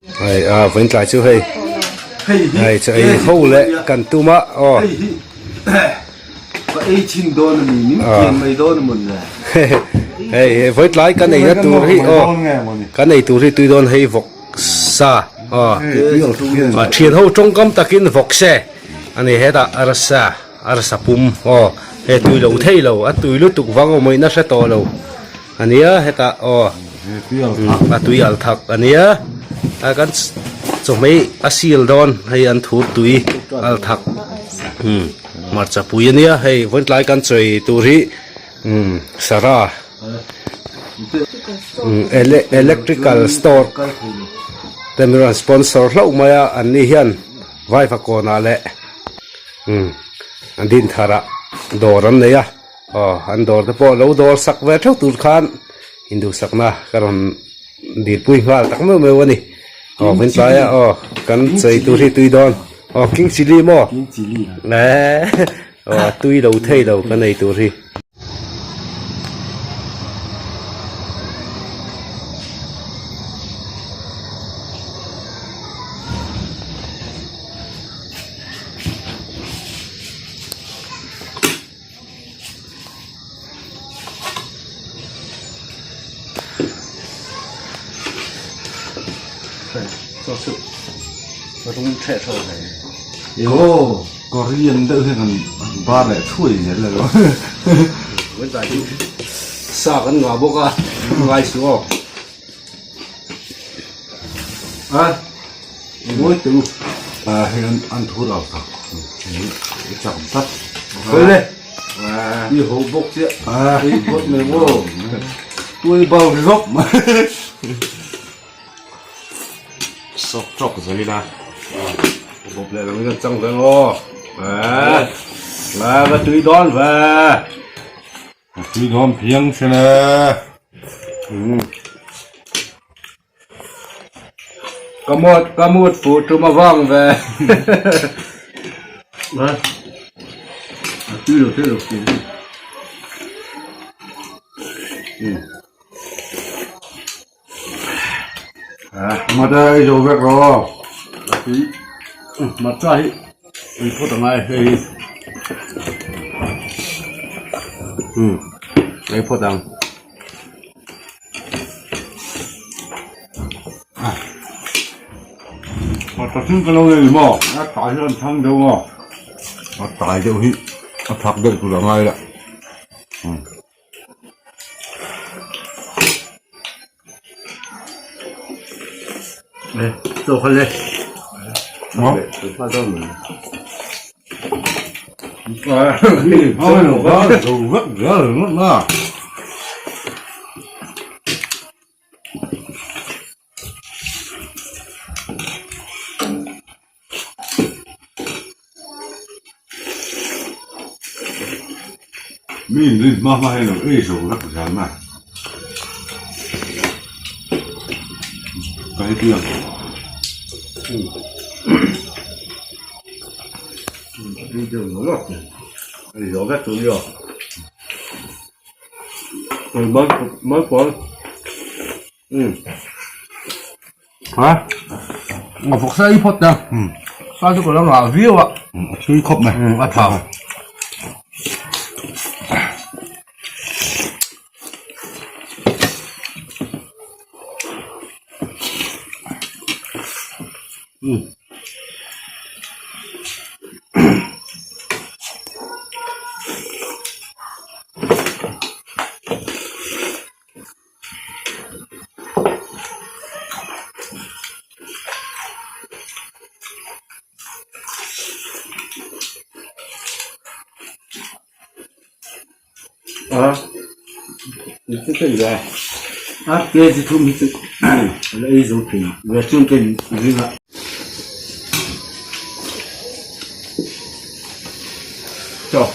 Hei a vawiin tlai chu hei hei chu ei ho leh kan tum a aw. Hei hi ka ei thin dawn a ni min kian mai dawn a mawn le. Hei vawiin tlai kan ei na tur hi aw kan ei tur hi tui dawn hei vawk sa aw a thian ho tawngkam takin vawk se a ni hetah arsa arsa pum aw hei tui lo thei lo a tui lutuk vang awm in a hre tawh lo. A nia hetah aw a tui al thak a nia a kan chawhmeh a sil dawn hei an thur tui al thak umm hmarcha pui a nia hei vawiin tlai kan chawi tur hi umm sara umm electrical store te min rawn sponsor hlauh mai a an ni hian vaiva kawnah leh umm Dintharah dawr an nei a. Aw an dawr te pawh lo dawr sak ve theuh tur khan induhsakna ka rawn dilpui nghal tak meuh meuh a ni. Aw min tlai a aw kan chei tur hi tui dawn. Aw king chilli maw? King chilli. Aw tui lo thei lo ka nei tur hi. Aw Korean deuh hian kan bar leh thuai zel le lo. Sa kan ngah bawk a ngai suh aw. A ngawi teh u. A hei an thu lo tak i chak tlat. Khawi le. I ho bawk chiah. I bawk mai maw. Tuai bau ri rawp mai. Sawk tawk zel ila. Bawp leh lo in an chang ve maw. Va tui dawn ve. Tui dawn phiang sin e. Ka mut ka mut fuh tum avang ve. A tui lo tui lo tui. Mata ei zo vek rawh. A tui hmarcha hi ei phawt angai hei hi. Umm ei phawt ang. Hmarcha hring ka lo nei maw? A tai hi an thang deuh a. A tai deuh hi a thak deuh tur angai la. Chaw kha le. Mi in rin hma hma hian lo ei zo vek zan a. Ka heti ang. Ei zo vek tur nia. Mai kual. Ha a vawk sa ei phawt a sa chu ka lo ngah viau a a thui khawp mai a tha A kg thum hi chu a la ei zo thei ve chuan ka in ring a. Chaw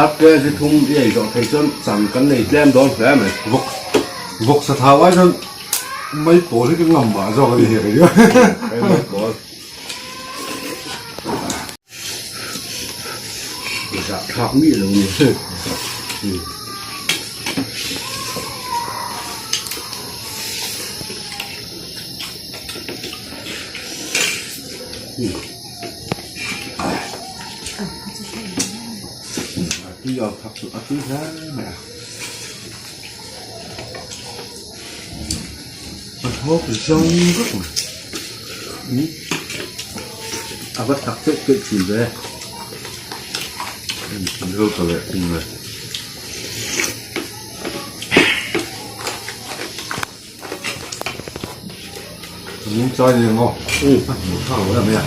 a kg thum i ei zawh thei chuan chang kan nei tlem dawn hle mai. Vawk vawk sa thau ai chuan mai pawl hi ka ngam mah zawk a ni hek a Hei mai pawl. Zah thlak miah lo a ni. A tui au thak chu a tui hle mai a. A thawk zo vek mai. A va thak deuh deuh thin ve. An zo ta leh thung le. Min chai ni maw? A hmuh thlak lo em mai a.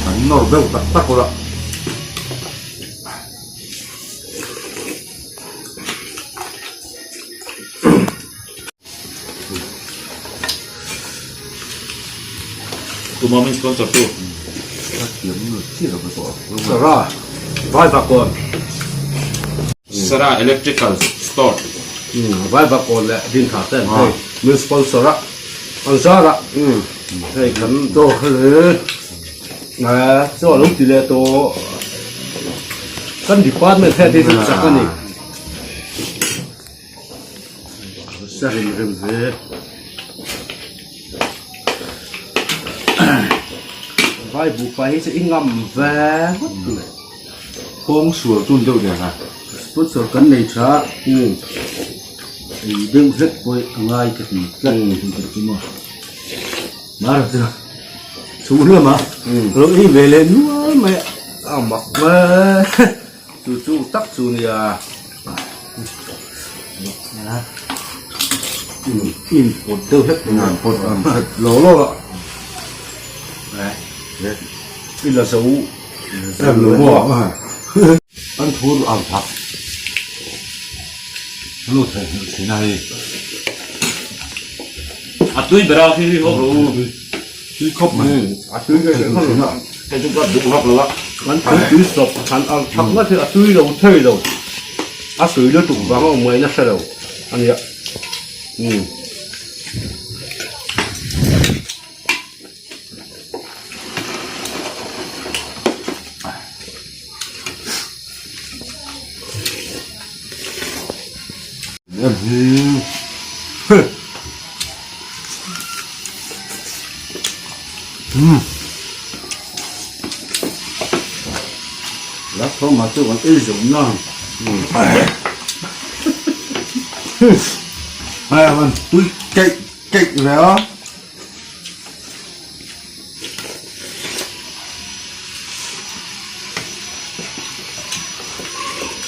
An nawr deuh tak tak ula. Tuma min sponsor tu. Sara vai vakawn. Sara electrical store. Vai vakawn leh Dintha te an hei min sponsor a an zar a hei kan chaw hle chaw a lo ti leh tawh kan department head hi chu chak a ni. Sa rem rem ve. Vai buhfai hi chu i ngam ve ngawt mai. Kawng sual tun deuh nen a. Sponsor kan nei tha. Ei deuh hlek pawh a ngai ka ti tlat chu maw. Mar chu chhung hlawm a. Lo ei ve leh nual mai a. A mak mai. Chu chu tak chu nia. In pawt deuh hlek mai a. Pawt ang khat lo lo a. I la zo. Em lo maw. An thur ang thak. Lo thei hmuh thin a hei. A tui ber a khi hi hawk lo. Tui khawp mai. A tui ve thei thin a. Hei chu ka duh hawk lo a. Kan tui tui sawp han ang thak ngat hi a tui lo thei lo. A tui lutuk vang a awm ngaihna hre lo a nia. Umm. Lá thawm ah chu kan ei zawh na. Hei a van tui keih keih ve a.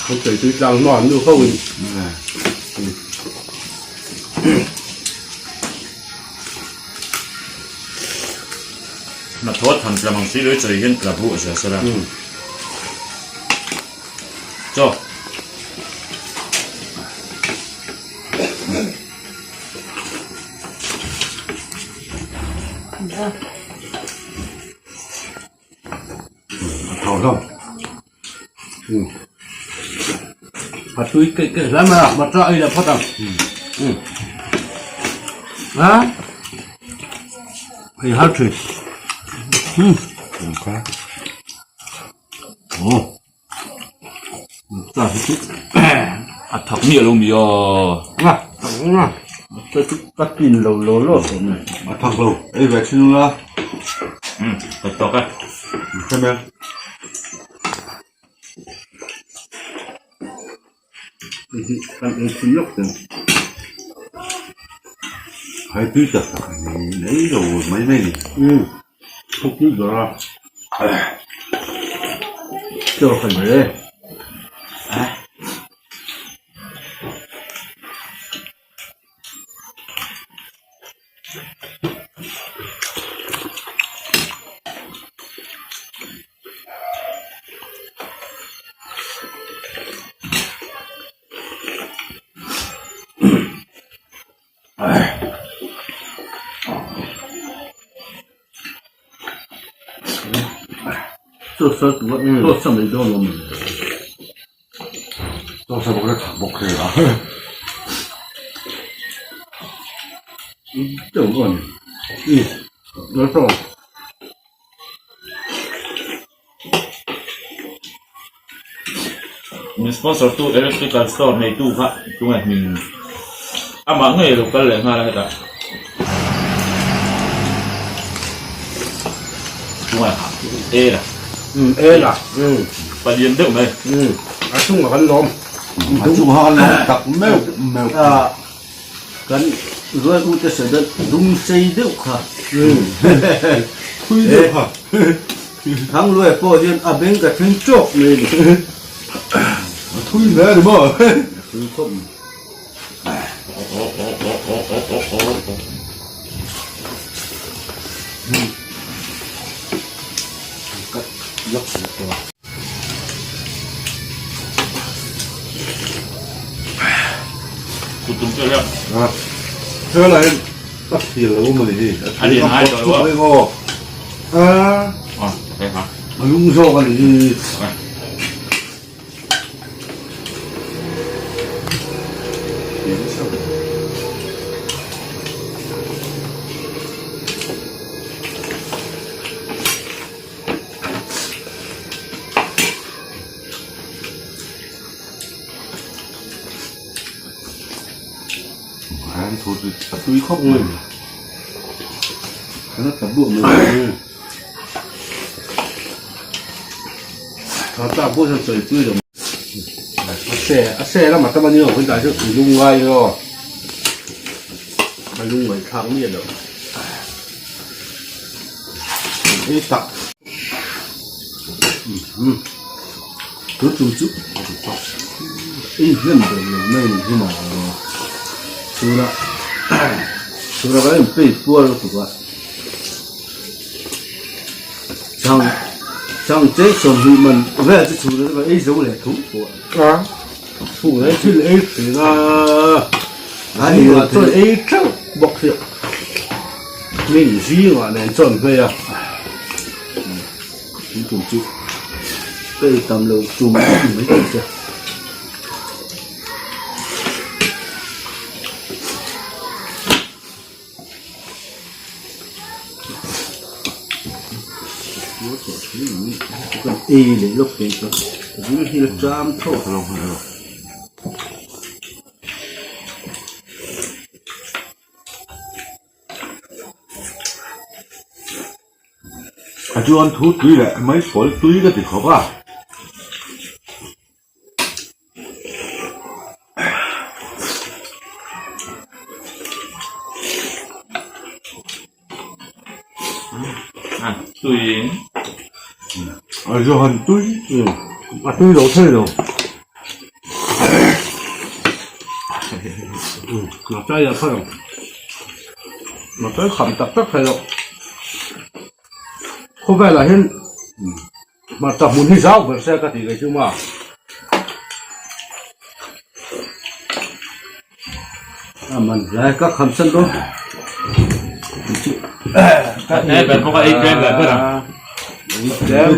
Kan tui tui tlang hma an nu ho in. Na thawt han tla mang si loi chawi hian tla buh a zia sela. Chaw. A thau hlawm. A tui keih keih hle mai a, butter ei leh phawt ang. A ei har thin. Aw. A thak miah lo mi aw. Ka tin lo lo lo tawh mai. A thak lo. Ei ve thin ula. Umm ka tawk e. Hre mai. Kan ei thin lawk tawh. Hai tui tak tak a ni mai lo mai mai ni. Umm a tui ber a. Chaw kha ni e. Chaw sa chaw sa mai dawn lo mai. Chaw sa bawk la thak bawk thei a. Chaw a ni. Chaw. Min sponsor tu electrical store neitu kha tunge hming amah ngei a lo kal leh nghal a hetah. Tungai ha e la. Um e la. Um. Palian deuh mai. Um. A chungah kan lawm. A chungah kan lawm tak meuh meuh. A kan rual u te sawi dawn dum sei deuh kha. Thui deuh kha. Thangluai pawh hian a beng ka thleng tawk mai a ni. A thui hle a ni maw? A thui khawp mai. A lung zawk a ni hi. A tui khawp mai. Kan ta buh mai. Tha ta buh hian chawi tui lo. A se a se lamah tam a ni lo hun tah chu tui lung ngai emaw a lung ngaihthlak miah lo. Ei tak. Tu tum chu ei hnem ber lo mai ni hi maw chhuna chhuna kan inpei puar lutuk a chang chang chei 20 man vel chu chhuna chu kan ei zo leh tho pawh a chhuna thil ei thin a a ni ah chuan ei teuh bawk hi min zingah nen chuan hmei a. Tun tum chu ka ei tam lo tum a ni mai thei che. Kan ei leh lawk thei ka zing hi la ṭam tho a. A chuan thu tui leh mai pawl tui ka ti khawp a. A chuan tui a tui lo thei lo. Mawtai a phawt ang. Mawtai kham tak tak thei lo. Khawvelah hian hmarcha hmun hi zau ber se ka tih ve chu ma. A man hlai ka kham san dawn. Ka ei ber bawk a ei tlem ber ber ang.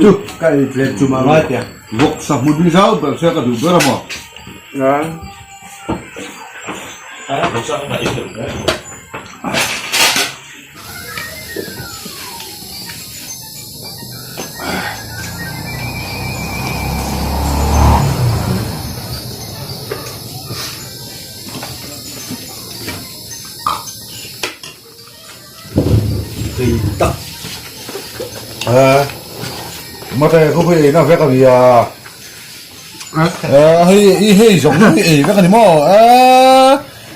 Chu ka ei tlem chu ma ngai tia. Vawk sa hmun hi zau ber se ka duh ber a maw. Mate khawpui eina vek a ni a. Hei i hei zawng zawng hi ei vek a ni maw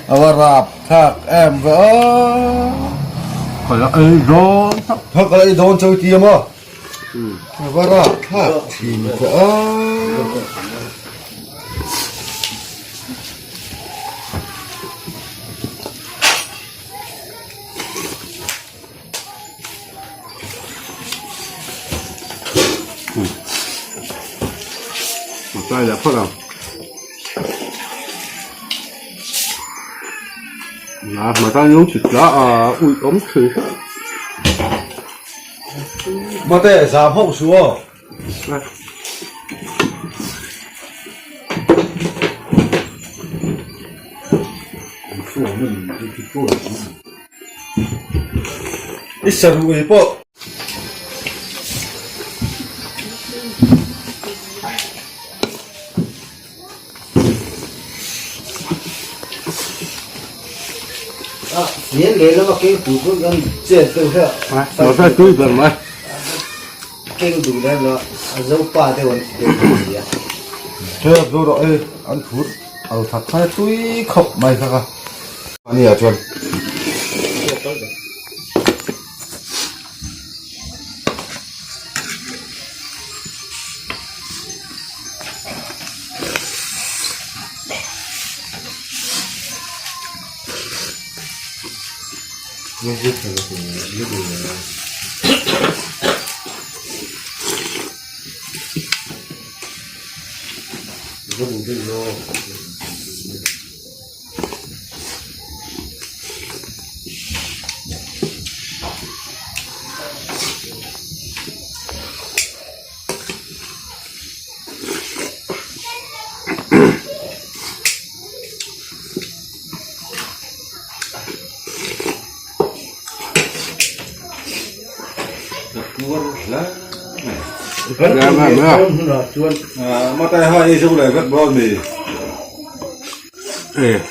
a va rap thlak em ve aw. Ka la ei dawn chauh. Ka la ei dawn chauh i ti a maw? A va rap thlak thin ve aw. Tlai leh phawt ang. Na hmata nung chi tla a ui awm thei hreuh. Mate zam hauh suh aw. I saruh ei pawh. Lehlam a keng tur chu an chet deuh hlek a. Mawta tui ber mai. keng duh lem lo a zopa deuh an ti deuh bawk si a. Hei zo rawh hei an phur al that khan tui khawp mai kha kha ania chuan.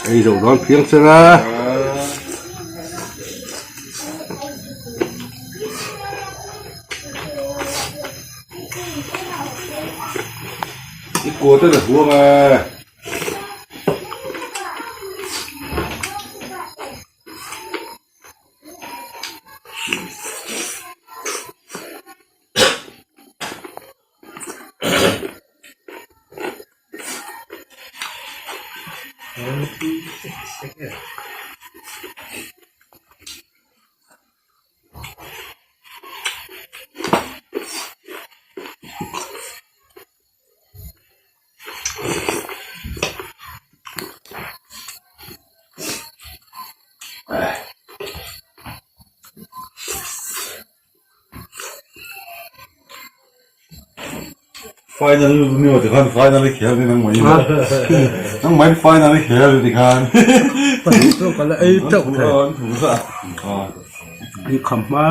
Ei zo dawn phiang se la. I kua te la huang e. Final ni ti khan final i khel ni nang mai nang mai final i khel ti khan Chu ka la ei teuh thei. I kham hma.